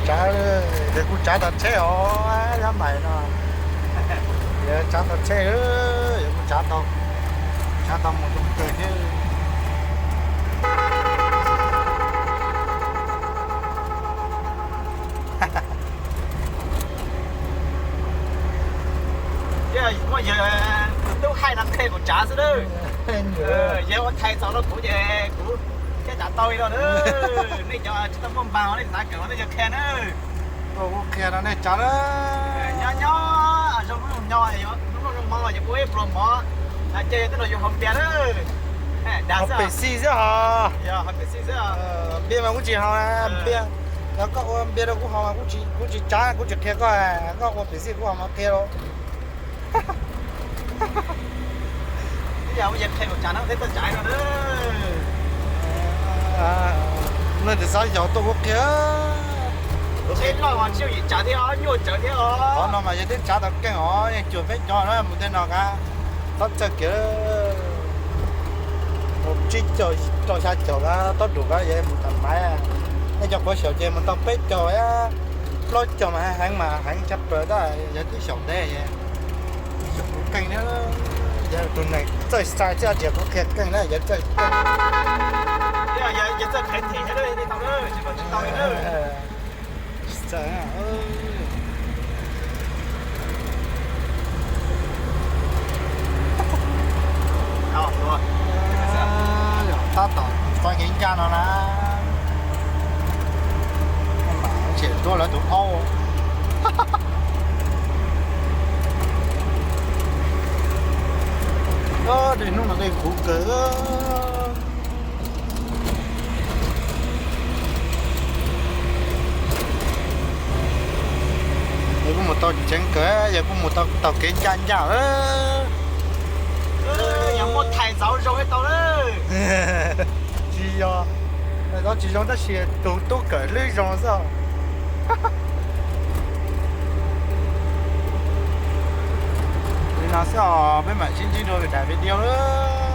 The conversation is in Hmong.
Tsav, yog kuv tsav tau tsheb os, yog mais no, yog tsav tau tsheb, yog kuv tsav tau, tsav tau mus zoo kawg thiab. Muaj yawg tub hais no qhia kuv tsav xwb na. Yawg ua thais txaus rau kuv ces kuv thiaj tsav tau li no na. Nej cov tsis tau muaj npas nej xav kawm nej yawg qhia na. Kuv qhia rau nej tsav na. Nyob nyob zoo hnub zoo hmo, zoo hnub zoo hmo ces ua ib pluag mov, ces tej no yus haus npias na. Haus Pepsi xwb os. Npias mas kuv tsis haus, npias, yog koj ua npias rau kuv haus mas kuv tsis tsav, kuv tsis qhia koj, koj ua Pepsi kuv haus mas qhia rau. Leej twg xav xyaum tuaj kuv qhia. Qhov no mas yog twb tsav tau keej os, yeej cuag peb cov na mus tej no kav, txhob txhawj kiag. Tsib caug rau xya caum kav, tob rum kav yog mus tau maiv. Nej cov quav xyaum ces mus tau peb caug, plaub caug mas heev mas heev tshaj plaws tab yog twb xyaum ntev. Xyaum kuv keej na, yog tus neeg txawj sai thiab tias kuv qhia keej na, yog txawj keej. Tab tom txog kev ncaj no na, tseem tuaj lawv tus aub. Dej hnub no dej khuv kawg. Yog kuj mus tau tseev kawg, yog kuj mus tau kev ncaj ncaj. Yog muaj thais txaus zoo tau. Tsis yog, tsis zoo tab sis tus tub kawm hlwb zoo xwb. Li no xwb os, peb mam sib ntsib dua daim video lawm.